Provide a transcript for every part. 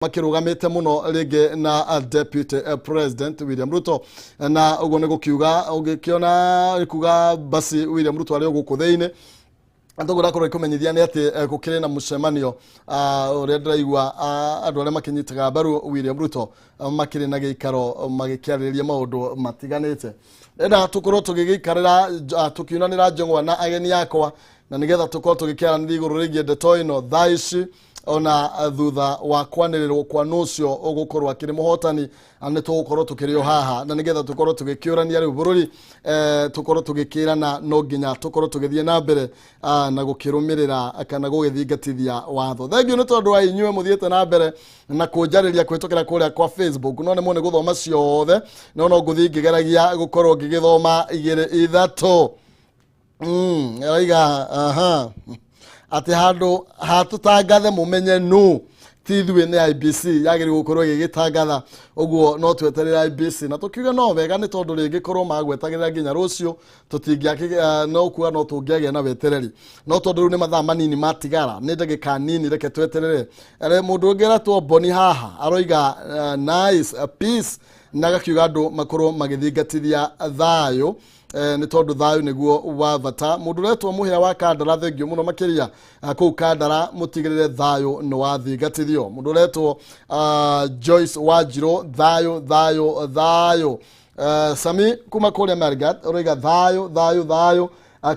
Makĩrũgamĩte mũno rĩngĩ na Deputy President William Ruto, na ũguo nĩ gũkiuga ũgĩkĩona kuga basi William Ruto arĩ o gũkũ thĩinĩ. Toguo ndakorwo ikũmenyithia nĩ atĩ gũkĩrĩ na mũcemanio ũrĩa ndĩraigua andũ arĩa makĩnyitaga mbaru William Ruto makĩrĩ na gĩikaro magĩkĩarĩrĩria maũndũ matiganĩte. Ndĩrenda tũkorwo tũgĩgĩikarĩra tũkiunanĩra njũng'wa na ageni akwa, na nĩgetha tũkorwo tũgĩkĩaranĩria igũrũ rĩgiĩ ndeto ĩno thaa ici, ona thutha wa kwanĩrĩrwo kwa nũcio ũgũkorwo akĩrĩ mũhotani, nĩ tũgũkorwo tũkĩrĩ o haha na nĩgetha tũkorwo tũgĩkĩũrania rĩu bũrũri, tũkorwo tũgĩkĩrana no nginya tũkorwo tũgĩthiĩ na mbere na gũkĩrũmĩrĩra kana gũgĩthingatithia watho. Thengiũ nĩ tondũ wa inyuĩ mũthiĩte na mbere na kũnjarĩria kũhĩtũkĩra kũrĩa kwa Facebook. No nĩmwe nĩ gũthoma ciothe, no ngũthiĩ ngĩgeragia gũkorwo ngĩgĩthoma igĩrĩ ithatũ. Araiga aha atĩ handũ hatũtangathe mũmenye nũ ti ithuĩ, nĩ IEBC yagĩrĩirwo gũkorwo ĩgĩgĩtangatha. Ũguo no tweterere IEBC na tũkiuge no wega, nĩ tondũ rĩngĩ korwo magwetagĩrĩra nginya rũciũ tũtingĩakĩ no kuga no tũngĩagĩa na wetereri, no tondũ rĩu nĩ mathaa manini matigara, nĩ ndagĩka nini, reke tweterere. Mũndũ ũngĩ aretwo Boni haha aroiga nice peace, na agakiuga andũ makorwo magĩthingatithia thayũ, nĩ tondũ thayũ nĩguo wa bata. Mũndũ ũretwo Mũhĩa wa Kandara, thengio mũno makĩria. Kũu Kandara mũtigĩrĩre thayũ nĩ wathingatithio. Mũndũ ũretwo Joyce Wanjirũ, thayũ, thayũ, thayũ. Sami kuma kũrĩa Marigat ũroiga thayũ, thayũ, thayũ.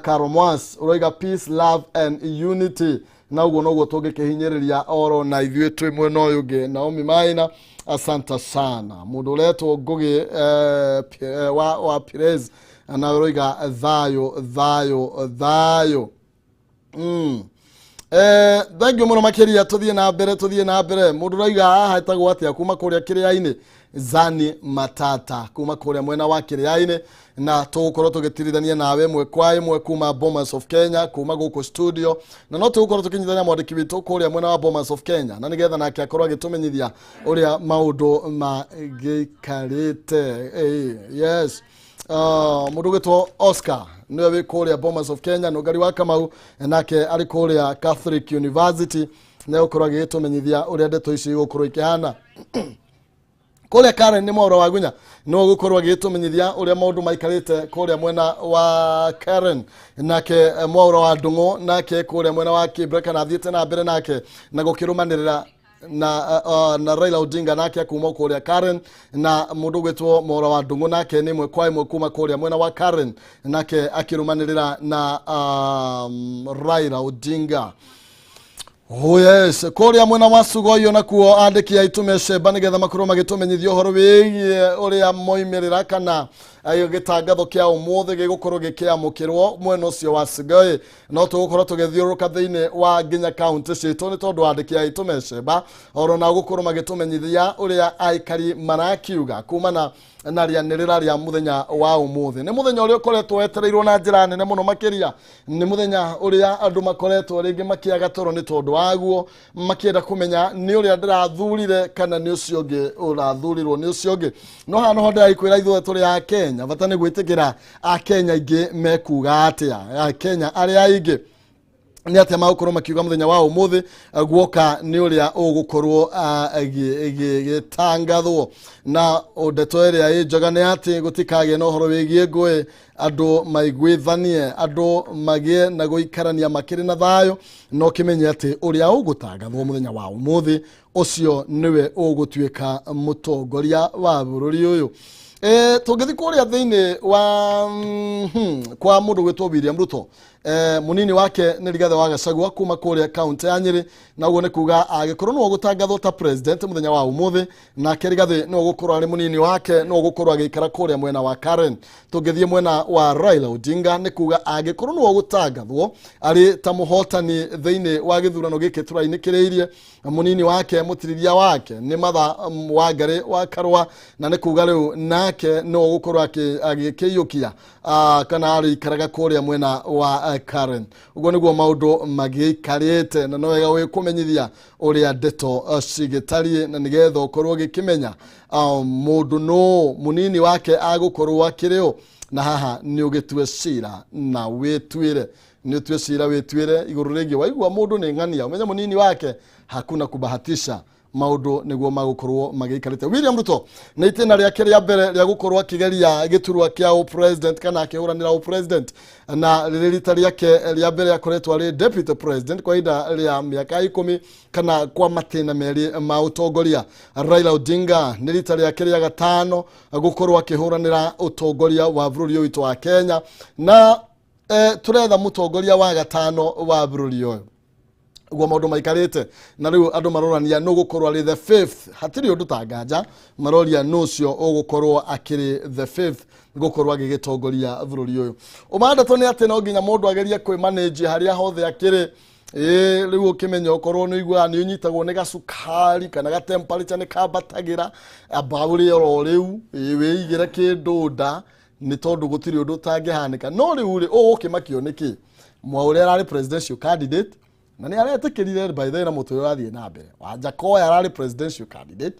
Carol Mwas ũroiga peace, love and unity, na ũguo noguo tũngĩkĩhinyĩrĩria oro na ithuĩ twĩ mwena ũyũ ũngĩ. Naomi Maina, asante sana. Mũndũ ũretwo Ngũgĩ wa Pires na ũroiga thayũ, thayũ, thayũ. Thengiũ mũno makĩria. Tũthiĩ na mbere, tũthiĩ na mbere. Mũndũ ũrauga haha etagwo atĩa kuma kũrĩa Kĩrĩa-inĩ, Zani Matata kuma kũrĩa mwena wa Kĩrĩa-inĩ, na tũgũkorwo tũgĩtirithania nawe ĩmwe kwa ĩmwe kuma Bomas of Kenya, kuma gũkũ studio, na no tũgũkorwo tũkĩnyitithania mwandĩki witũ kũrĩa mwena wa Bomas of Kenya, na nĩgetha nake akorwo agĩtũmenyithia ũrĩa maũndũ magĩikarĩte. Yes, mũndũ ũgĩtwo Oscar nĩwe wĩ kũrĩa Bomas of Kenya. Nũngari wa Kamau nake arĩ kũrĩa Catholic University, nĩ egũkorwo agĩgĩtũmenyithia ũrĩa ndeto ici igũkorwo ikĩhana kũrĩa Karen. Nĩ Mwaũra wa Gunya no gũkorwo agĩtũmenyithia ũrĩa maũndũ maikarĩte kũrĩa mwena wa Karen. Nake Mwaũra wa Ndũng'ũ nake kũrĩa mwena wa Kibra, kana athiĩte na mbere nake na gũkĩrũmanĩrĩra na Raila Odinga nake kuma kũrĩa Karen, na mũndũ ũgwĩtwo Mwaũra wa Ndũng'ũ nake nĩ ĩmwe kwa ĩmwe kuma kũrĩa mwena wa Karen, nake akĩrũmanĩrĩra na Raila Odinga. Oh yes, kũrĩa mwena wa Sugoyo nakuo andĩki aitũ mecemba nĩgetha makorwo magĩtũmenyithia ũhoro wĩgiĩ ũrĩa moimĩrĩra kana gĩtangatho kĩa ũmũthĩ gĩgũkorwo gĩkĩamũkĩrwo mwena ũcio wa Sugoi. No tũgũkorwo tũgĩthiũrũrũka thĩinĩ wa nginya kaunti citũ, nĩ tondũ andĩki aitũ mecemba oro na gũkorwo magĩtũmenyithia ũrĩa aikari marakiuga kumana na rĩanĩrĩra rĩa mũthenya wa ũmũthĩ. Nĩ mũthenya ũrĩa ũkoretwo wetereirwo na njĩra nene mũno makĩria, nĩ mũthenya ũrĩa andũ makoretwo rĩngĩ makĩaga toro nĩ tondũ waguo, makĩenda kũmenya nĩ ũrĩa ndĩrathurire kana nĩ ũcio ũngĩ ũrathurirwo nĩ ũcio ũngĩ. No haha noho ndĩraikwĩra ithuothe tũrĩ a Kenya, bata nĩ gwĩtĩkĩra Akenya aingĩ mekuga atĩa, Akenya arĩa aingĩ nĩ atĩa magũkorwo makiuga mũthenya wa ũmũthĩ guoka nĩ ũrĩa ũgũkorwo gĩtangathwo. Na ndeto ĩrĩa ĩ njega nĩ atĩ gũtikagĩe na ũhoro wĩgiĩ ngũĩ, andũ maiguithanie, andũ magĩe na gũikarania makĩrĩ na thayũ, na ũkĩmenye atĩ ũrĩa ũgũtangathwo mũthenya wa ũmũthĩ ũcio nĩwe ũgũtuĩka mũtongoria wa bũrũri ũyũ. Tũngĩthiĩ kũrĩa thĩinĩ wa kwa mũndũ gwĩtwo William Ruto, munini wake nĩ Rigathĩ wa Gachagua kuma kũrĩa kaunti ya Nyĩrĩ, na ũguo nĩ kuga angĩkorwo nĩwe ũgũtangathwo ta president mũthenya wa ũmũthĩ, nake Rigathĩ nĩwe ũgũkorwo arĩ mũnini wake, nĩwe ũgũkorwo agĩikara kũrĩa mwena wa Karen. Tũngĩthiĩ mwena wa Raila Odinga, nĩ kuga angĩkorwo nĩwe ũgũtangathwo arĩ ta mũhotani thĩinĩ wa gĩthurano gĩkĩ tũrainĩkĩrĩirie, munini wake, mũtirithia wake nĩ Matha Wangarĩ wa Karũa, na nĩ kuga rĩu nake nĩwe ũgũkorwo agĩkĩiyũkia kana arĩikaraga kũrĩa mwena wa Karen. Ũguo nĩguo maũndũ magĩikarĩte, na no wega wĩkũmenyithia ũrĩa ndeto cigĩtariĩ, na nĩgetha ũkorwo ũgĩkĩmenya mũndũ nũ mũnini wake agũkorwo akĩrĩ ũ. Na haha nĩ ũgĩtue cira na wĩtuĩre, nĩ ũtue cira wĩtuĩre igũrũ rĩgiĩ waigua mũndũ nĩ ng'ania, ũmenye mũnini wake hakuna kubahatisha. Maundu niguo magukorwo magiikarite. William Ruto nĩ itĩna rĩake rĩa mbere rĩa gũkorwo akĩgeria gĩturwa kĩa president kana akĩhũranĩra president, na rĩrĩ rita rĩake rĩa mbere akoretwo arĩ deputy president kwa ihinda rĩa mĩaka 10 kana kwa matĩna merĩ ma ũtongoria. Raila Odinga nĩ rita rĩake rĩa gatano gũkorwo akĩhũranĩra ũtongoria wa bũrũri ũyũ witũ wa Kenya, na tũretha mũtongoria wa gatano wa bũrũri ũyũ guo maundu maikarite. Na riu andu marorania no gukorwo ari the fifth, hatiri undu ta nganja, maroria no cio ugukorwo akiri the fifth gukorwo agigitongoria bururi uyu. Umandeto ni ati no nginya mundu agerie kwi manage haria hothe akiri. Riu ukimenya ukorwo ni iguaga ni unyitagwo ni gacukari kana ga temperature ni kambatagira, amba urie oro riu wiigire kindu nda ni tondu gutiri undu utangihanika. No riu ri ugukimakio niki Mwaure arari presidential candidate na nä aretä by the way na må tå rä rathiä na mbere. Wanjakoya ararä presidential candidate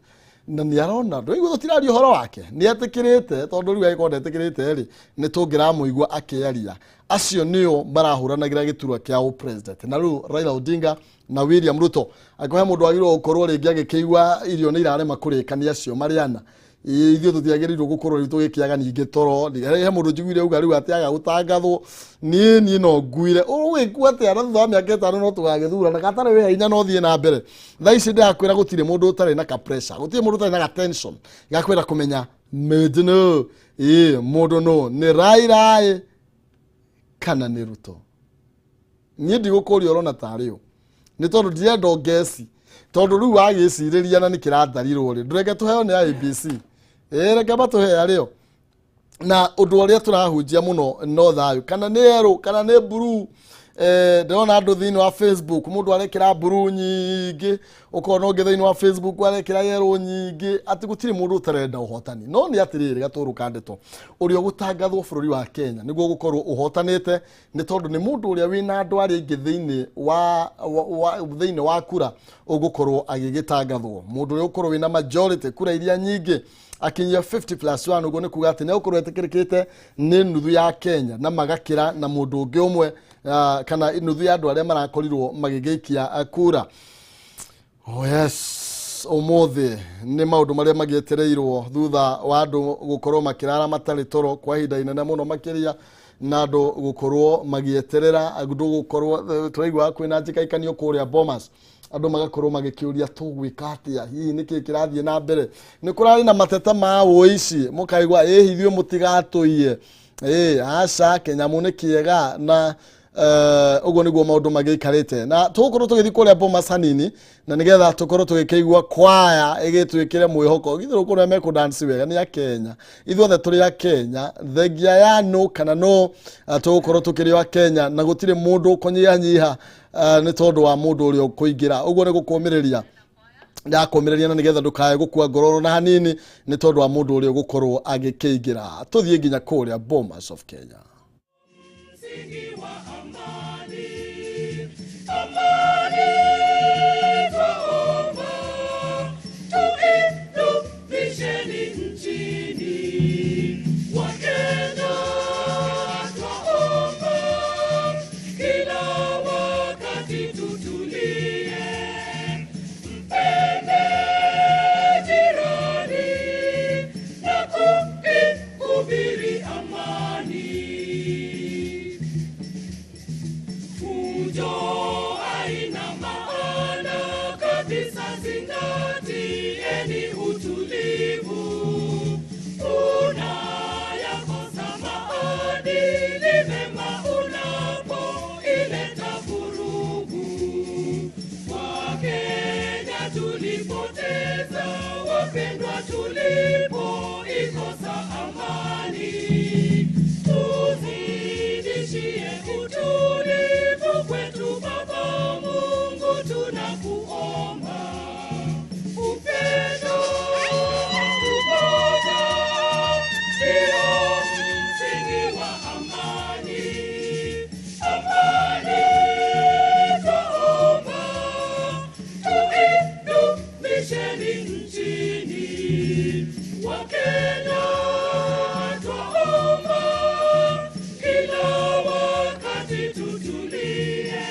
na nä arona ndåigua tå tiraria å horo wake, nä etä kä rä te tondå rä u agäkorwo ndetä kä rä te rä nä tå ngä ramå igua akä aria. Acio nĩo marahũranagĩra gĩturwa kĩa president, na rĩu Raila Odinga na William Ruto angĩkorwo he mũndũ wagĩrĩirwo gũkorwo rĩngĩ agĩkĩigua irio nĩ irarema kũrĩka nĩ acio marĩ ana. Ithuĩ tũtiagĩrĩirwo gũkorwo rĩu tũgĩkĩaga ningĩ toro. He mũndũ njiguire auga rĩu atĩ aga gũtangathwo niĩ no nguire ũgĩkua atĩa, na thutha wa mĩaka 5 no tũgagĩthurana gatarĩ wĩ hinya no thiĩ na mbere. Thaa ici ndĩrakwĩra gũtirĩ mũndũ ũtarĩ na ka pressure, gũtirĩ mũndũ ũtarĩ na ka tension gakwenda kũmenya mũndũ no mũndũ no nĩ Raila kana nĩ Ruto. Niĩ ndigũkũria ũrona tarĩ ũ, nĩ tondũ ndirenda ũngeci, tondũ rĩu wagĩcirĩria na nĩ kĩratharirwo rĩ, ndũreke tũheo nĩ IEBC, reke matũhe arĩo. Na ũndũ ũrĩa tũrahunjia mũno no thayũ, kana nĩ yerũ kana nĩ blue. Ndĩrona andũ thĩinĩ wa Facebook mũndũ arekĩra blue nyingĩ, ũkona ũngĩ thĩinĩ wa Facebook arekĩra yerũ nyingĩ, atĩ gũtirĩ mũndũ ũtarenda ũhotani. No nĩ atĩrĩrĩ gatũrũ ka ndeto, ũrĩa ũgũtangathwo bũrũri wa Kenya nĩguo gũkorwo ũhotanĩte, nĩ tondũ nĩ mũndũ ũrĩa wĩna andũ arĩa aingĩ thĩinĩ wa thĩinĩ wa kura ũgũkorwo agĩgĩtangathwo. Mũndũ ũrĩa ũgũkorwo wĩna majority kura iria nyingĩ akinyia 50+1, ũguo nĩ kuga atĩ nĩ egũkorwo etĩkĩrĩkĩte nĩ nuthu ya Kenya na magakĩra na mũndũ ũngĩ ũmwe, kana nuthu ya andũ arĩa marakorirwo magĩgĩikia kura. Oh yes, ũmũthĩ nĩ maũndũ marĩa magĩetereirwo thutha wa andũ gũkorwo makĩrara matarĩ toro kwa ihinda inene mũno makĩria, na andũ gũkorwo magĩeterera andũ gũkorwo tũraigua kwĩna njĩkaikanio kũrĩa Bomas, andũ magakorwo magĩkĩũria tũgwĩka atĩa, hihi nĩkĩ kĩrathiĩ na mbere. Nĩ kũrarĩ na mateta ma ũici, mũkaigua ĩ ithuĩ mũtigatũiye, aca kĩnyamũ nĩ kĩega, na ũguo nĩguo maũndũ magĩikarĩte. Na tũgũkorwo tũgĩthiĩ kũrĩa Bomas hanini na nĩgetha tũkorwo tũgĩkĩigua kwaya ĩgĩtwĩkĩre mwĩhoko. Githĩ kũrĩa mekũ wega nĩ a Kenya, ithuothe tũrĩ a Kenya, thengia ya no kana no tũgũkorwo tũkĩrĩ a Kenya, na gũtirĩ mũndũ ũkũnyihanyiha nĩ tondũ wa mũndũ ũrĩa ũkũingĩra. Ũguo nĩ gũkũmĩrĩria ndakũmĩrĩria na nĩgetha ndũkae gũkua ngoro na hanini nĩ tondũ wa mũndũ ũrĩa ũgũkorwo agĩkĩingĩra. Tũthiĩ nginya kũrĩa Bomas of Kenya. Tutulie,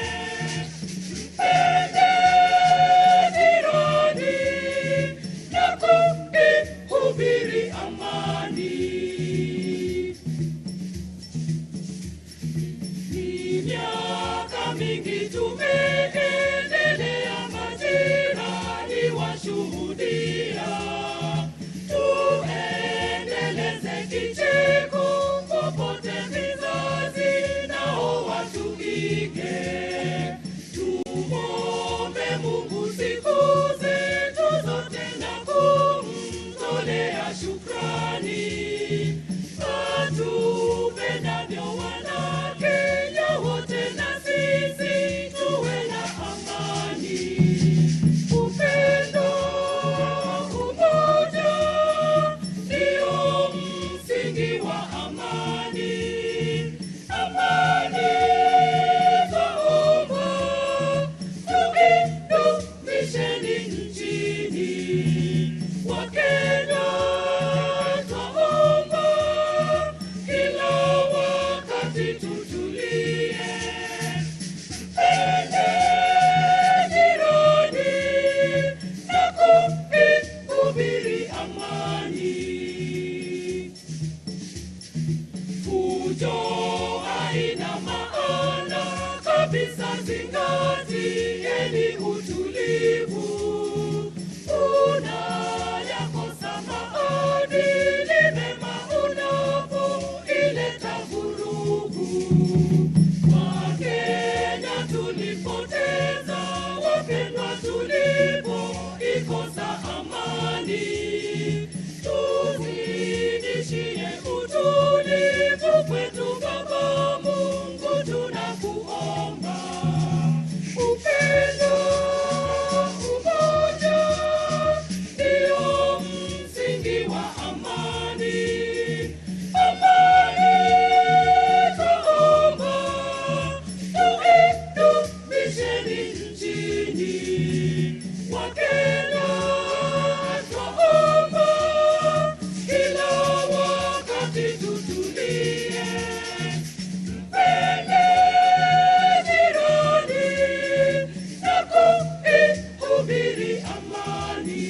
mpende jirani. kushuhudia. Tuendeleze kicheko popote, vizazi nao watuige. Tumuombe Mungu siku zetu zote na kumtolea shukrani. Atupendavyo wana Kenya wote, na sisi tuwe na amani. Upendo, umoja ndio msingi wa amani. Amani twaomba, tuidumisheni nchini. Wakenya twaomba, kila wakati tutulie. Mpende jirani na kuihubiri amani. Fujo haina maana kabisa, zingatieni utulivu. Unayakosa maadili mema unapoileta vurugu. Wakenya tulipoteza wapendwa tulipoikosa amani. Tuzidishie utulivu kwetu Baba Mungu tunakuomba. Upendo, umoja ndio msingi wa amani. Amani twaomba, tuidumisheni nchini. Wakenya twaomba, kila wakati tutulie. Mpende jirani na kuihubiri amani.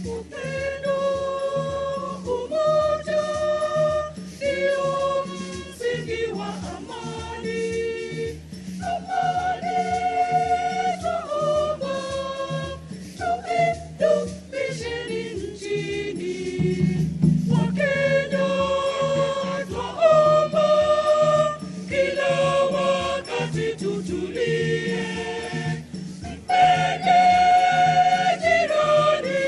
Upendo, umoja ndio msingi wa amani. Amani twaomba, tuidumisheni nchini. Wakenya twaomba, kila wakati tutulie. Mpende jirani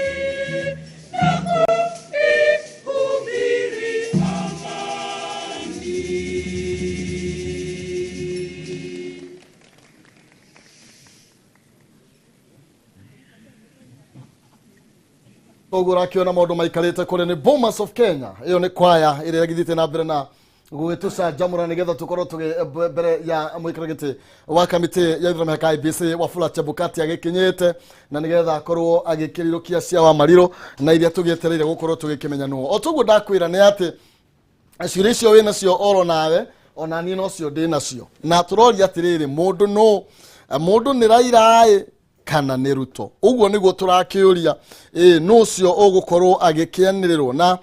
na kuihubiri amani. Koguo ũrakĩona maũndũ maikarĩte kũrĩa nĩ Bomas of Kenya. Ĩyo nĩ kwaya ĩrĩa ĩgĩthiĩte na mbere na gũgĩtũcanjamũra nĩgetha tũkorwo tũgĩ mbere ya mũikara gĩtĩ wa kamĩtĩ ya ithurano mĩhaka IEBC Wafula Chebukati agĩkinyĩte, na nĩgetha akorwo agĩkĩrirũkia cia wa marirũ na iria tũgĩetereire gũkorwo tũgĩkĩmenya nũ. O toguo ndakwĩra nĩ atĩ ciũria icio wĩ nacio oro nawe, ona niĩ nocio ndĩ nacio, na tũroria atĩrĩrĩ, mũndũ nũ? Mũndũ nĩ Raila ĩ kana nĩ Ruto? Ũguo nĩguo tũrakĩũria. Ĩ nũ ũcio ũgũkorwo agĩkĩanĩrĩrwo? Na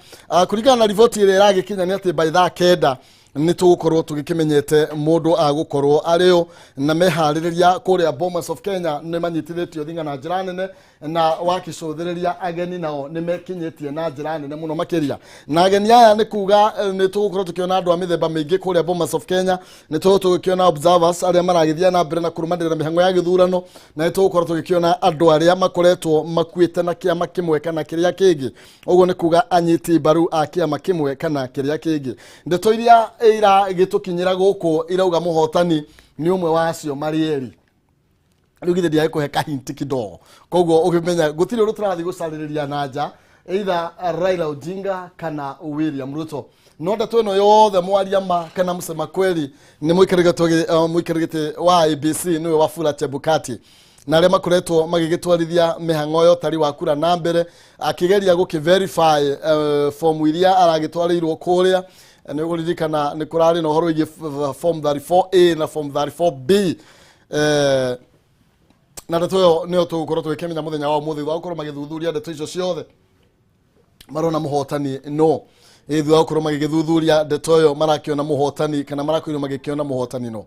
kũringana na riboti ĩrĩa ĩragĩkinya nĩ atĩ by thaa 9 nĩ tũgũkorwo tũgĩkĩmenyete mũndũ agũkorwo arĩ ũ, na meharĩrĩria kũrĩa Bomas of Kenya nĩ manyitithĩtio thinga na njĩra nene, na wakĩcũthĩrĩria ageni nao nĩ mekinyĩtie na njĩra nene mũno makĩria. Na ageni aya nĩ kuga nĩ tũgũkorwo tũkĩona andũ a mĩthemba mĩingĩ kũrĩa Bomas of Kenya. Nĩ tũgũkorwo tũgĩkĩona observers arĩa maragĩthiĩ na mbere na kũrũmanĩrĩra mĩhang'o ya gĩthurano, na nĩ tũgũkorwo tũgĩkĩona andũ arĩa makoretwo makuĩte na kĩama kĩmwe kana kĩrĩa kĩngĩ. Ũguo nĩ kuga anyiti mbaru a kĩama kĩmwe kana kĩrĩa kĩngĩ. Ndeto iria iragĩtũkinyĩra gũkũ irauga mũhotani nĩ ũmwe wa acio marĩ erĩ. Rĩu githĩ ndiagĩkũhe kahinti kidogo? Koguo ũkĩmenya gũtirĩ ũndũ tũrathiĩ gũcarĩrĩria na nja, either Raila Odinga kana William Ruto. No ndeto ĩno yothe, mwaria ma kana msema kweli nĩ mũikarĩri gĩtĩ wa IEBC, nĩwe Wafula Chebukati, na arĩa makoretwo magĩgĩtwarithia mĩhang'o ya ũtari wa kura na mbere, akĩgeria gũkĩ verify form iria aragĩtwarĩirwo kũrĩa. Nĩ ũkũririkana nĩ kũrarĩ na ũhoro wĩgiĩ form 34A na form 34B, na ndeto ĩyo nĩyo tũgũkorwo tũgĩkĩmenya mũthenya wa ũmũthĩ, thutha wa gũkorwo magĩthuthuria ndeto icio ciothe marona mũhotani no thutha wa gũkorwo magĩgĩthuthuria ndeto ĩyo marakĩona mũhotani kana marakorirwo magĩkĩona mũhotani no.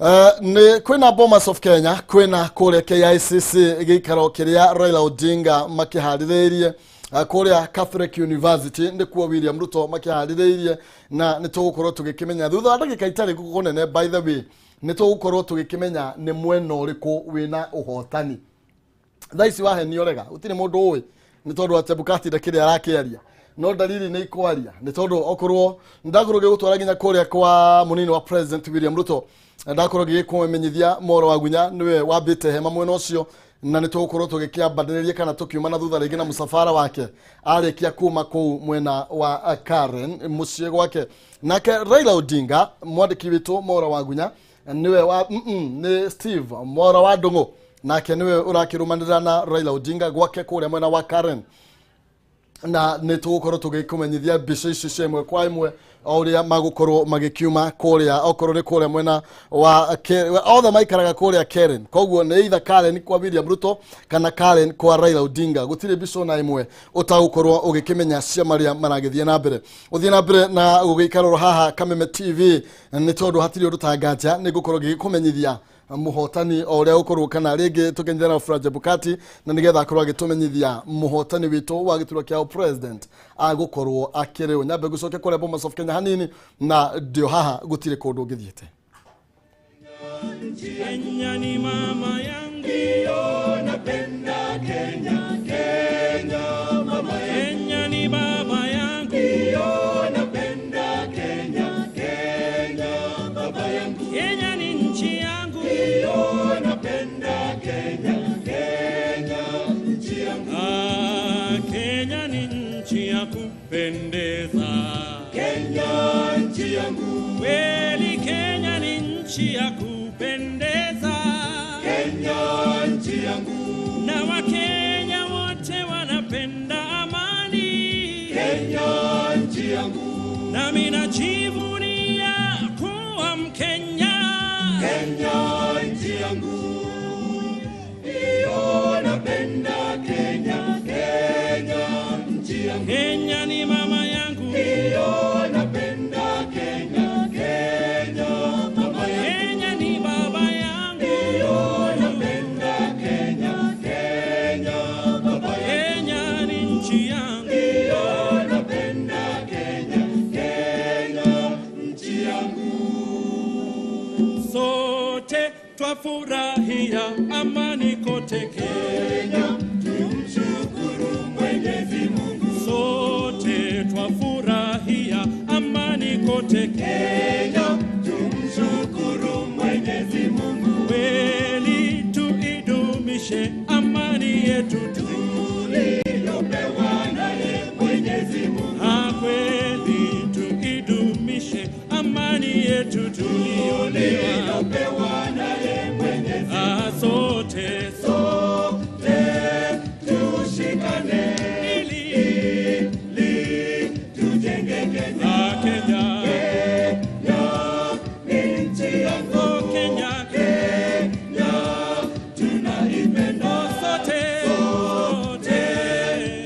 Nĩ kwĩna Bomas of Kenya, kwĩna kũrĩa KICC gĩikaro kĩrĩa Raila Odinga makĩharĩrĩirie, kũrĩa Catholic University nĩkuo William Ruto makĩharĩrĩirie, na nĩ tũgũkorwo tũgĩkĩmenya thutha wa ndagĩka itarĩ kũnene. By the way, nĩ tũgũkorwo tũgĩkĩmenya nĩ mwena ũrĩkũ wĩna ũhotani. Thaa ici wahenio rega gũtirĩ mũndũ ũĩ, nĩ tondũ wa Chebukati ndakĩrĩ arakĩaria, no dalili nĩ ikwaria, nĩ tondũ okorwo ndakorwo ngĩgũtwara nginya kũrĩa kwa mũnini wa President William Ruto, ndakorwo ngĩgĩkũmenyithia Moro wa Gunya nĩwe wambĩte hema mwena ũcio, na nĩ tũgũkorwo tũgĩkĩambanĩrĩria kana tũkiuma na thutha rĩngĩ na mũcabara wake arĩkia kuma kũu mwena wa Karen mũciĩ gwake. Nake Raila Odinga, mwandĩki witũ Moro wa Gunya nĩwe wa nĩ Steve Moro wa Ndung'u, nake nĩwe ũrakĩrũmanĩrĩra na Raila Odinga gwake kũrĩa mwena wa Karen, na nĩ tũgũkorwo tũgĩkũmenyithia mbica ici cia ĩmwe kwa ĩmwe o ũrĩa magũkorwo magĩkiuma kũrĩa, okorwo nĩ kũrĩa mwena wa othe maikaraga kũrĩa Karen. Koguo nĩ either Karen kwa William Ruto kana Karen kwa Raila Odinga. Gũtirĩ mbica ona ĩmwe ũtagũkorwo ũgĩkĩmenya cia marĩa maragĩthiĩ na mbere. Ũthiĩ na mbere na gũgĩikara oro haha Kameme TV, nĩ tondũ hatirĩ ũndũ ta nganja nĩ ngũkorwo ngĩgĩkũmenyithia muhotani o ũrĩa ũkorwo kana rĩngĩ tũkenyithia na Wafula Chebukati, na nĩgetha akorwo agĩtũmenyithia muhotani witũ wa gĩturwa kĩa president agũkorwo akĩrĩ ũ. Nyambe ngũcoke kũrĩa Bomas of Kenya hanini, na ndio haha gũtirĩ kũndũ ngĩthiĩte. Kenya ni mama yangu, ndio napenda Kenya, Kenya mama yangu. Kenya ni baba yangu, ndio napenda Kenya, Kenya baba yangu. Kenya ni nchi yangu, ndio napenda Kenya, Kenya nchi yangu. Ah, Kenya ni nchi ya kupendeza, Kenya nchi yangu. Kweli Kenya ni nchi ya kupendeza, Kenya nchi yangu. Na Wakenya wote wanapenda amani, Kenya nchi yangu. Nami najivunia kuwa Mkenya, Kenya nchi yangu. Ndio napenda Kenya, Kenya nchi yangu. Kenya ni mama yangu, ndio napenda Kenya, Kenya mama yangu. Kenya ni baba yangu, ndio napenda Kenya, Kenya baba yangu. Kenya ni nchi yangu, ndio napenda Kenya, Kenya nchi yangu. Sote twafurahia amani kote Kenya, tumshukuru Mwenyezi Mungu. Sote twafurahia amani kote Kenya, tumshukuru Mwenyezi Mungu. Kweli tuidumishe amani yetu tuliyopewa naye Mwenyezi Mungu. Ah, kweli tuidumishe amani yetu tuliyopewa naye Mwenyezi Mungu. Ah, sote sote tushikane ili tujenge Kenya. Ah, Kenya, Kenya ni nchi yangu. Oh, Kenya, Kenya tunaipenda. Oh, sote sote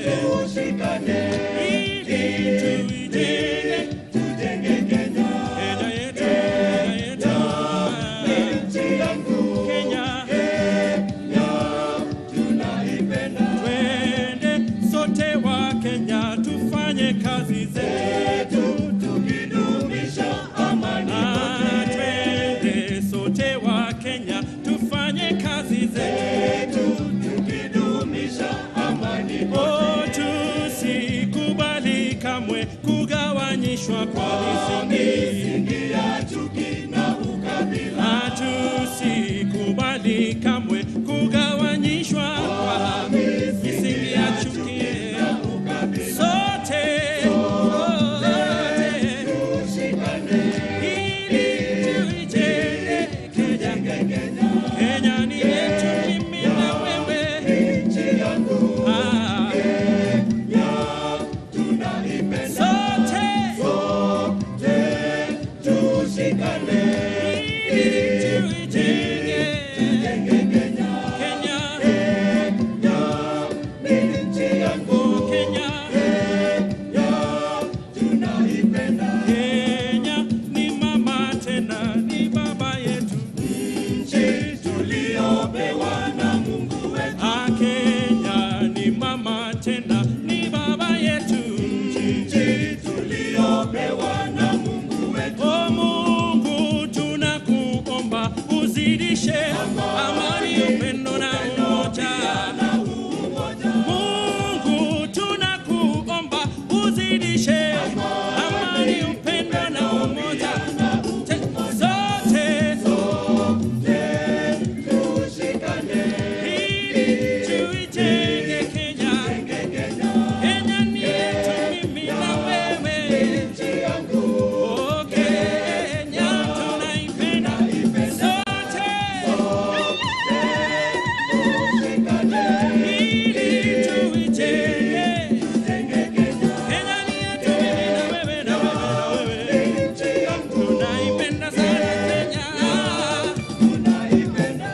tushikane ili tuijenge, tujenge Kenya. Kenya yetu, Kenya yetu ni nchi yangu. Kenya, Kenya tunaipenda. Twende sote wa Kenya tufanye kazi zetu tukidumisha amani kote. Twende sote wa Kenya tufanye kazi zetu tukidumisha amani kote. Oh, tusikubali kamwe kugawanyishwa kwa misingi ya chuki na ukabila. Tusikubali kamwe kugawanyishwa kwa misingi ya chuki na ukabila. Sote sote tushikane ili tuijenge Kenya. Kenya ni yetu, mimi na wewe, nchi yangu. Ah, Kenya tunaipenda. Sote sote tushikane ili tuijenge Kenya. Kenya, Kenya ni nchi yangu. Kenya, Kenya tunaipenda. Kenya ni mama tena ni baba yetu. mama tena ni baba yetu. Nchi tuliyopewa na Mungu wetu. O Mungu, tunakuomba uzidishe amani, upendo na umoja. Mungu, tunakuomba uzidishe amani, upendo na umoja. Zote Tushikane, ili tuijenge Kenya. Kenya ni yetu, mimi na wewe. nchi yangu Oh, Kenya tunaipenda sote. tushikane, Ili tuijenge. tujenge Kenya, Kenya ni yetu, mimi na wewe, na wewe, na wewe. nchi yangu Tunaipenda sana Kenya. tunaipenda.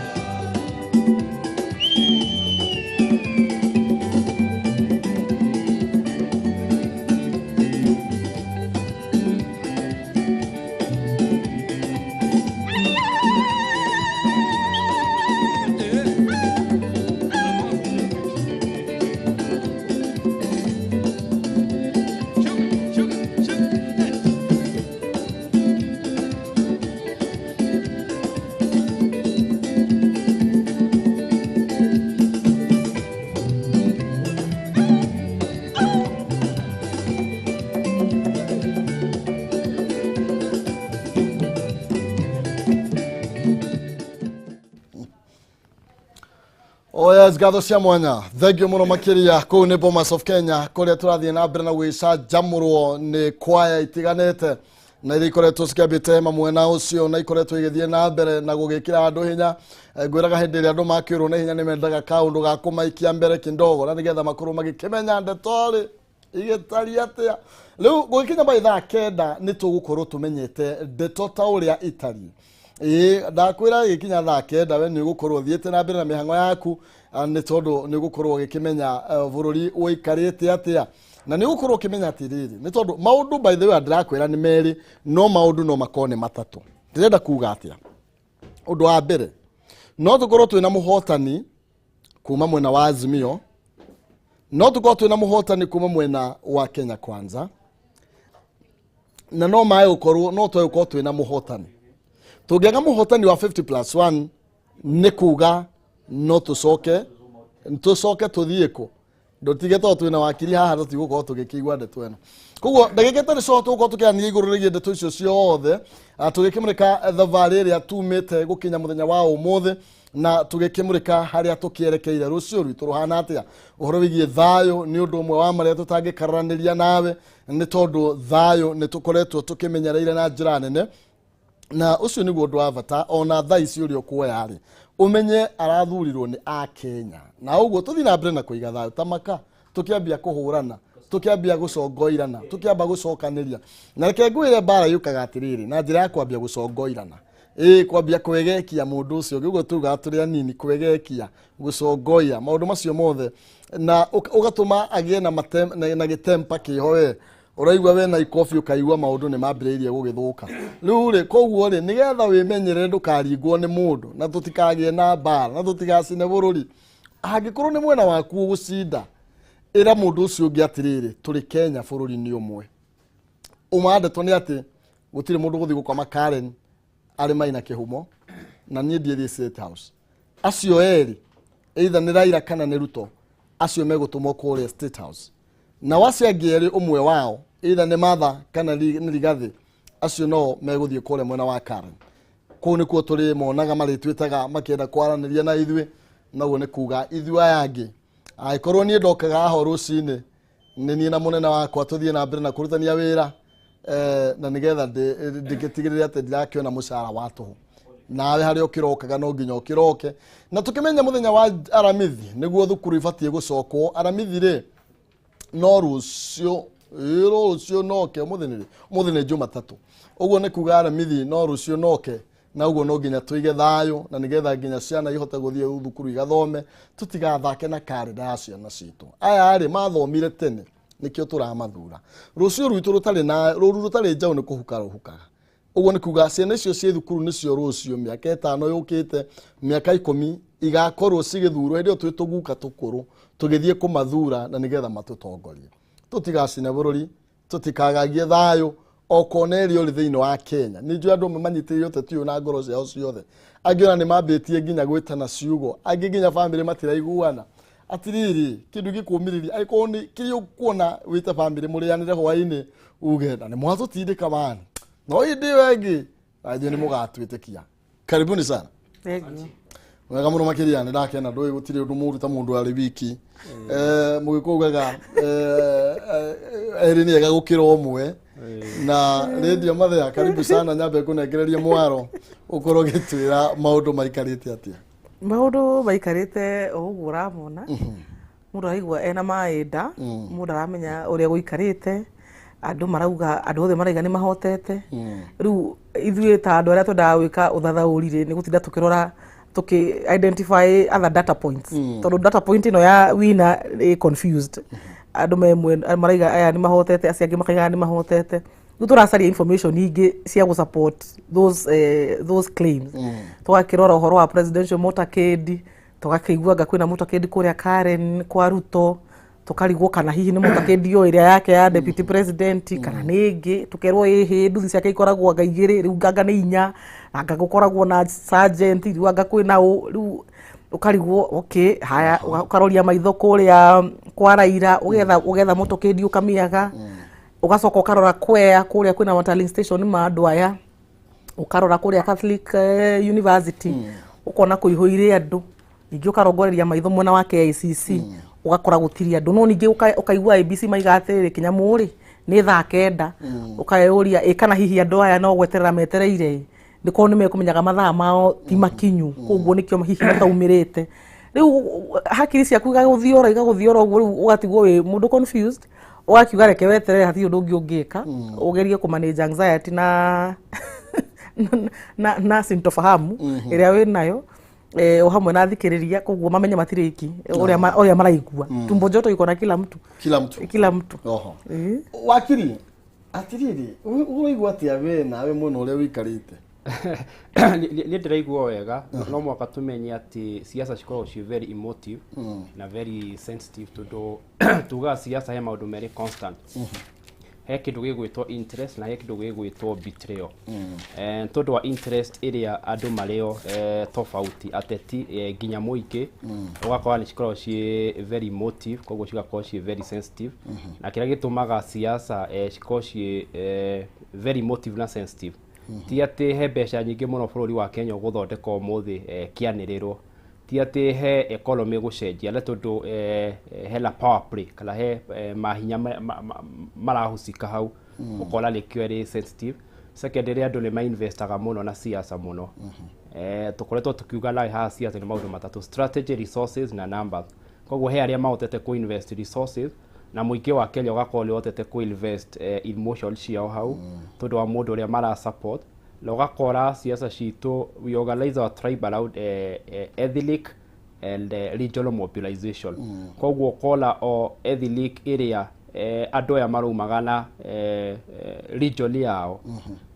Oh yes, ngatho cia mwanya, thengio muno makiria. Kuu ni Bomas of Kenya kuria turathie na mbere na gwicanjamurwo ni kwaya itiganite na iria ikoretwo cikĩambĩte hema mwena ũcio na ikoretwo igĩthiĩ na mbere na gũgĩkĩra andũ hinya. Ngwĩraga hĩndĩ ĩrĩa andũ makĩũrwo nĩ hinya nĩ mendaga kaũndũ ga kũmaikia mbere kindogo na nĩgetha makorwo magĩkĩmenya ndeto rĩ igĩtariĩ atĩa. Rĩu gũgĩkinya by thaa 9 nĩ tũgũkorwo tũmenyete ndeto ta ũrĩa itariĩ. Ĩĩ, ndakwĩra gĩkinya thaa 9 we nĩ ũgũkorwo ũthiĩte na mbere na mĩhang'o yaku, nĩ tondũ nĩ ũgũkorwo ũgĩkĩmenya bũrũri ũikarĩte atĩa na nĩ ũgũkorwo ũkĩmenya atĩrĩrĩ, nĩ tondũ maũndũ, by the way, ndĩrakwĩra nĩ merĩ, no maũndũ no makorwo nĩ matatũ. Ndĩrenda kuga atĩa? Ũndũ wa mbere, no tũkorwo twĩna mũhotani kuma mwena wa Azimio, no tũkorwo twĩna mũhotani kuma mwena wa Kenya Kwanza, na no mae gũkorwo no twae gũkorwo twĩna mũhotani. Tũngĩaga mũhotani wa 50 plus 1, nĩ kuga no tũcoke tũthiĩ kũ ndũtige, tondũ twĩna wakiri haha tũtigũkorwo tũgĩkĩigua ndeto ĩno. Koguo ndagĩka ĩtarĩ coa tũgũkorwo tũkĩarania igũrũ rĩgiĩ ndeto icio ciothe, tũgĩkĩmũrĩka thabarĩ ĩrĩa tumĩte gũkinya mũthenya wa ũmũthĩ na tũgĩkĩmũrĩka harĩa tũkĩerekeire, rũciũ rwitũ rũhana atĩa. Ũhoro wĩgiĩ thayũ nĩ ũndũ ũmwe wa marĩa tũtangĩkararanĩria nawe, nĩ tondũ thayũ nĩ tũkoretwo tũkĩmenyereire na njĩra nene, na ũcio nĩguo ũndũ wa bata. Ona thaa ici ũrĩa ũkuoya rĩ, ũmenye arathurirwo nĩ akenya, na ũguo tũthiĩ na mbere na kũiga thayũ ta maka tũkĩambia kũhũrana, tũkĩambia gũcongoirana, tũkĩamba gũcokanĩria. Na reke ngwĩre, mbara yũkaga atĩrĩrĩ na njĩra ya kwambia gũcongoirana, ĩĩ, kwambia kwegekia mũndũ ũcio ũngĩ, ũguo tugaga tũrĩ anini, kwegekia, gũcongoia, maũndũ macio mothe, na ũgatũma agĩe na, na gĩtempa kĩho. We ũraigua wena ikobi, ũkaigua maũndũ nĩ mambĩrĩirie gũgĩthũka rĩu rĩ. Koguo rĩ, nĩgetha wĩmenyerere ndũkaringwo nĩ mũndũ na tũtikagĩe na mbara na tũtigacine bũrũri, angĩkorwo nĩ mwena waku ũgũcinda, ĩra mũndũ ũcio ũngĩ atĩrĩrĩ, tũrĩ Kenya, bũrũri nĩ ũmwe. Ũma wa ndeto nĩ atĩ gũtirĩ mũndũ gũthiĩ gũkoma Karen arĩ Maina Kĩhumo na niĩ ndiĩthiĩ State House. Acio erĩ, either nĩ Raila kana nĩ Ruto, acio megũtũmwo kũrĩa State House, na acio angĩ erĩ, ũmwe wao either nĩ Martha kana nĩ Rigathĩ, acio no megũthiĩ kũrĩa mwena wa Karen. Kũu nĩkuo tũrĩ monaga marĩtwĩtaga makĩenda kwaranĩria na ithuĩ. Naguo nĩ kuga ithuĩ aya angĩ, angĩkorwo niĩ ndokaga haha o rũcinĩ, nĩ niĩ na mũnene wakwa tũthiĩ na mbere na kũrutania wĩra, na nĩgetha ndĩgĩtigĩrĩre atĩ ndirakĩona mũcara wa tũhũ. Nawe harĩa ũkĩrokaga no nginya ũkĩroke, na tũkĩmenya mũthenya wa Aramithi nĩguo thukuru ibatiĩ gũcokwo. Aramithi rĩ, no rũciũ, ĩ, rũciũ noke. Ũmũthĩ nĩ rĩ? Ũmũthĩ nĩ Jumatatũ. Ũguo nĩ kuga Aramithi no rũciũ noke, na ũguo no nginya tũige thayũ na nĩgetha nginya ciana ihote gũthiĩ thukuru igathome. Tũtigathake na karenda ya ciana citũ. Aya rĩ, mathomire tene, nĩkĩo tũramathura. Rũciũ rwitũ rũtarĩ na rũru rũtarĩ njaũ nĩ kũhuka rũhukaga. Ũguo nĩ kuga ciana icio ciĩ thukuru nĩcio rũciũ, mĩaka 5 yũkĩte, mĩaka 10. Igakorwo cigĩthurwo hĩndĩ ĩyo twĩ tũguka tũkũrũ, tũgĩthiĩ kũmathura na nĩgetha matũtongorie. Tũtigacine bũrũri, tũtikagagie thayũ okona ĩrĩa ũrĩ thĩinĩ wa Kenya. Nĩ njũĩ andũ amwe manyitĩrĩire ũteti ũyũ na ngoro ciao ciothe, angĩ ona nĩ mambĩtie nginya gwĩtana ciugo, angĩ nginya bamĩrĩ matiraiguana. Atirĩrĩ, kĩndũ gĩkũmĩrĩria angĩkorwo nĩ kĩrĩa ũkuona wĩte bamĩrĩ mũrĩanĩre hwaĩ-inĩ, uge na nĩ mwatũtindĩka mani, no hĩndĩ ĩyo ĩngĩ na inyuĩ nĩ mũgatwĩtĩkia. Karibuni sana. Thengiũ. Wega mũno makĩria, nĩ ndakena. Ndũĩ gũtirĩ ũndũ mũũru ta mũndũ arĩ wiki. Mũgĩkũyũ ugaga erĩ nĩ ega gũkĩra ũmwe. Na Lydia Mathea, karibu sana. Nyambe ngũnengererie mwaro ũkorwo ũgĩtwĩra maũndũ maikarĩte atĩa. Maũndũ maikarĩte o ũguo ũramona. Mũndũ araigua ena maĩ nda, mũndũ aramenya ũrĩa gũikarĩte. Andũ marauga, andũ othe marauga nĩ mahotete. Rĩu ithuĩ ta andũ arĩa twendaga gwĩka ũthathaũri rĩ, nĩ gũtinda tũkĩrora, tũkĩ identify other data points, tondũ data point ĩno ya winner ĩ confused. Andũ me maraiga aya nĩ mahotete, acio angĩ makaiga nĩ mahotete. Rĩu tũracaria information ingĩ cia gũ support those claims. Tũgakĩrora ũhoro wa presidential motorcade, tũgakĩigua anga kwĩna motorcade kũrĩa Karen kwa Ruto, tũkarigwo kana hihi nĩ motorcade yo ĩrĩa yake ya deputy president kana nĩ ĩngĩ. Tũkerwo ĩhĩ nduthi ciake ikoragwo anga igĩrĩ, rĩu anga nĩ inya, anga gũkoragwo na sergeant, rĩu anga kwĩna ũ. Rĩu ũkarigwo, okay, haya, ũkaroria maitho kũrĩa kwa Raila, ũgetha motorcade ũkamĩaga. Ũgacoka ũkarora kwea kũrĩa kwĩna ma station ma andũ aya, ũkarora kũrĩa Catholic University, ũkona kũihũire andũ. Ningĩ ũkarongoreria maitho mwena wa KICC, ũgakora gũtirĩ andũ. No ningĩ ũkaigua ABC maiga atĩrĩrĩ, kĩnyamũ rĩ nĩ thaa 9. Ũkeyũria ĩ kana hihi andũ aya no gweterera metereire ĩ, nĩ korwo nĩ mekũmenyaga mathaa mao ti makinyu, koguo nĩkĩo hihi mataumĩrĩte. Rĩu hakiri ciaku igagũthiora, igagũthiora ũguo. Rĩu ũgatigwo wĩ mũndũ confused, ũgakiuga reke weterere, hatirĩ ũndũ ũngĩ ũngĩka. Ũgerie kũ manage anxiety na sintofahamu ĩrĩa wĩ nayo, o hamwe na thikĩrĩria, koguo mamenye matirĩ iki ũrĩa maraigua. Tumbo joto iko na kila mtu. Kila mtu. Kila mtu. Oho. Ĩĩ. Wakiri, atirĩrĩ, ũraigua atĩa we nawe mwena ũrĩa ũikarĩte? Niĩ ndĩraigua wega. No mũhaka tũmenye atĩ siasa cikoragwo ciĩ very emotive na very sensitive, tondũ tugaga siasa he maũndũ merĩ constant: he kĩndũ gĩgwĩtwo interest na he kĩndũ gĩgwĩtwo betrayal. Tondũ wa interest ĩrĩa andũ marĩo tofauti, ateti nginya mũingĩ, ũgakora nĩ cikoragwo ciĩ very emotive, koguo cigakorwo ciĩ very sensitive. Na kĩrĩa gĩtũmaga siasa cikorwo ciĩ very emotive na sensitive ti atĩ he mbeca nyingĩ mũno bũrũri wa Kenya ũgũthondeka ũmũthĩ kĩanĩrĩrwo, ti atĩ he economy gũcenjia, nĩ tondũ hena power play kana he mahinya marahusika hau, ũkona nĩkĩo ĩrĩ sensitive. Secondary, andũ nĩ mainvestaga mũno na siasa mũno. Tũkoretwo tukiuga nawe haha siasa nĩ maũndũ matatũ: strategy, resources na numbers. Koguo he arĩa mahotete kũ-invest resources, na mũingĩ wa Kenya ũgakorwo nĩ ũhotete kũ-invest emotion ciao hau tondũ wa mũndũ ũrĩa mara support. Na ũgakora siasa citũ, we organize our tribe around ethnic and regional mobilization. Koguo ũkona o ethnic ĩrĩa andũ aya maraumaga na region yao,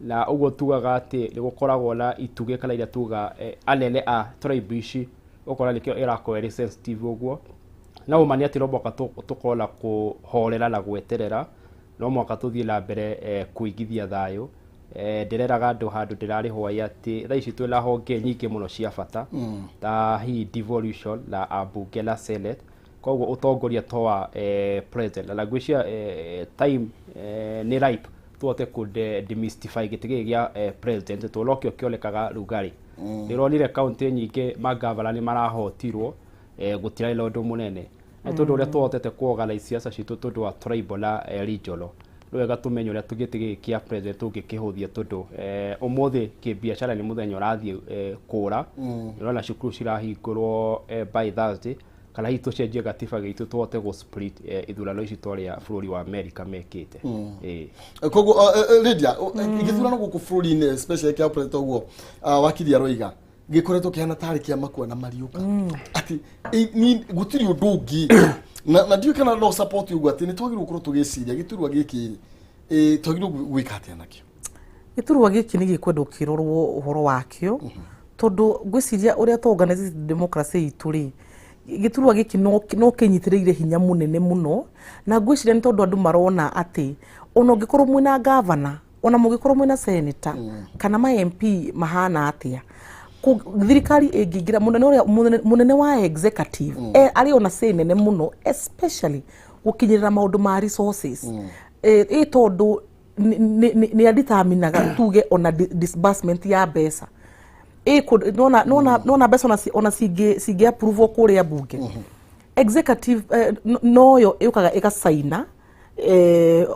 na ũguo tugaga atĩ nĩ gũkoragwo na itugĩ kana iria tuga anene a tribe ici, ũkora nĩkĩo ĩrakorwo ĩrĩ sensitive ũguo. No ũma nĩ atĩ no mũhaka tũkorwo na kũhorera na gweterera, no mũhaka tũthiĩ na mbere kũigithia thayũ. Ndĩreraga andũ handũ ndĩrarĩ hwaĩ atĩ thaa ici twĩna honge nyingĩ mũno cia bata ta hihi devolution na ambunge na senate. Koguo ũtongoria to wa president, na ngwĩciria time nĩ ripe tũhote kũ demystify gĩtĩ gĩkĩ gĩa president, tondũ nokĩo kĩonekaga rugarĩ. Ndĩronire kaũntĩ nyingĩ magavana nĩ marahotirwo, gũtirarĩ na ũndũ mũnene. Nĩ tondũ ũrĩa tũhotete kũ-organize siasa citũ tondũ wa tribal na regional. Nĩ wega tũmenye ũrĩa gĩtĩ gĩkĩ kĩa president tũngĩkĩhũthia, tondũ ũmũthĩ kĩbiacara nĩ mũthenya ũrathiĩ kũra. Ũrona cukuru cirahingũrwo by Thursday, kana hihi tũcenjie gatiba gitũ tũhote gũ split ithurano ici ta ũrĩa bũrũri wa America mekĩte. Ĩĩ. Koguo Lydia, gĩthurano gũkũ bũrũri-inĩ, especially kĩa president, ũguo wakiri aroiga, gĩkoretwo kĩhana tarĩ kĩa makua na mariũka, atĩ gũtirĩ ũndũ ũngĩ. Na ndiũĩ kana no support ũguo, atĩ nĩ twagĩrĩirwo gũkorwo tũgĩciria gĩturwa gĩkĩ rĩ, twagĩrĩirwo gwĩka atĩa nakĩo? Gĩturwa gĩkĩ nĩ gĩkwendwo kĩrorwo ũhoro wakĩo. Tondũ ngwĩciria ũrĩa tũ democracy itũ rĩ, gĩturwa gĩkĩ no kĩnyitĩrĩire hinya mũnene mũno, na ngwĩciria nĩ tondũ andũ marona atĩ ona ũngĩkorwo mwĩna gavana, ona mũngĩkorwo mwĩna senator kana ma MP mahana atĩa, thirikari ĩngĩingĩra, mũnene ũrĩa mũnene wa executive arĩ ona say nene mũno, especially gũkinyĩrĩra maũndũ ma resources, ĩ tondũ nĩ aditaminaga tuge ona disbursement ya mbeca. Nona mbeca ona cingĩ approve kũrĩa bunge, executive noyo yũkaga ĩgacaina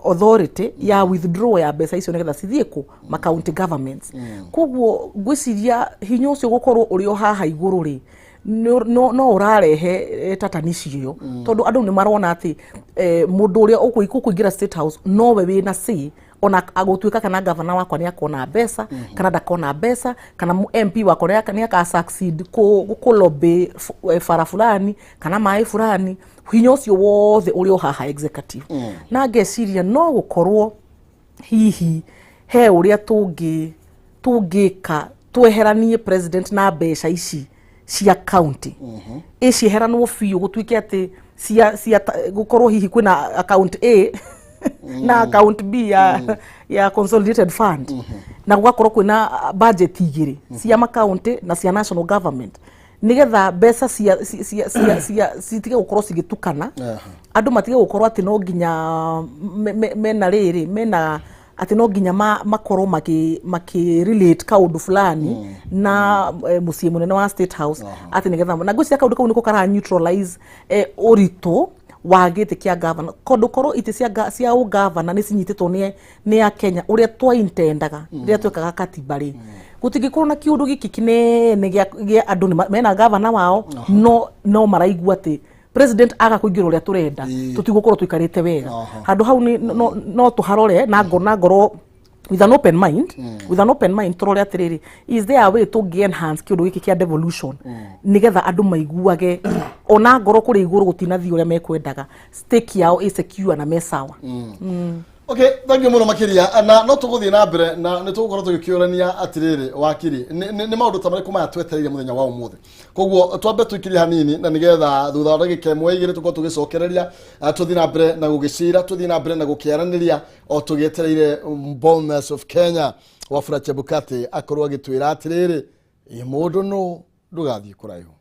authority ya withdraw ya mbeca icio nĩgetha cithiĩ kũ ma county governments. Koguo ngwĩciria hinya ũcio gũkorwo ũrĩ o haha igũrũ rĩ, no ũrarehe tatanici ĩyo, tondũ andũ nĩ marona atĩ mũndũ ũrĩa ũkũingĩra State House nowe wĩna say, ona gũtuĩka kana gavana wakwa nĩ akona mbeca kana ndakona mbeca, kana MP wakwa nĩ aka succeed kũ lobby bara fulani kana maĩ fulani. Hinya ũcio wothe ũrĩ o haha executive. Na ngeciria no gũkorwo hihi he ũrĩa tũngĩka tweheranie president na mbeca ici cia county, ĩcieheranwo biũ, gũtuĩke atĩ cia gũkorwo hihi kwĩna account A na account B ya consolidated fund, na gũgakorwo kwĩna budget igĩrĩ cia makaunti na cia national government, nigetha mbeca cia citige gũkorwo cigĩtukana. Andũ matige gũkorwo atĩ no nginya mena rĩrĩ, mena atĩ no nginya makorwo makĩ relate kaũndũ fulani na mũciĩ mũnene wa State House, atĩ nĩgetha, na ngwĩciria kaũndũ kau nĩko kara neutralize ũritũ wa gĩtĩ kĩa gavana, kondũ korwo itĩ cia ũgavana nĩ cinyitĩtwo nĩ akenya ũrĩa twaintendaga rĩrĩa twekaga katiba rĩ, gũtingĩkorwo na kĩũndũ gĩkĩ kĩnene gĩa andũ mena gavana wao, no maraigua atĩ president aga kũingĩra ũrĩa tũrenda, tũtigũkorwo tũikarĩte wega. Handũ hau no tũharore na ngoro with an open mind, with an open mind tũrore atĩrĩrĩ, is there a way tũngĩ enhance kĩũndũ gĩkĩ kĩa devolution, nĩgetha andũ maiguage ona ngoro kũrĩa igũrũ gũtinathiĩ ũrĩa mekwendaga, stake yao ĩ secure na me sawa. Okay, thank you muno makiria. Na no tũgũthiĩ na mbere na nĩ tũgũkorwo tũgĩkĩũrania atĩrĩrĩ, wakiri, nĩ maũndũ ta marĩkũ maya twetereire mũthenya wa ũmũthĩ? Koguo twambe tũikirie hanini, na nĩgetha thutha wa ndagĩka ĩmwe igĩrĩ tũkorwo tũgĩcokereria, tũthiĩ na mbere na gũgĩcira, tũthiĩ na mbere na gũkĩaranĩria o tũgĩetereire Bomas of Kenya Wafula Chebukati akorwo agĩtwĩra atĩrĩrĩ, ĩ mũndũ nũ. Ndũgathiĩ kũraihu.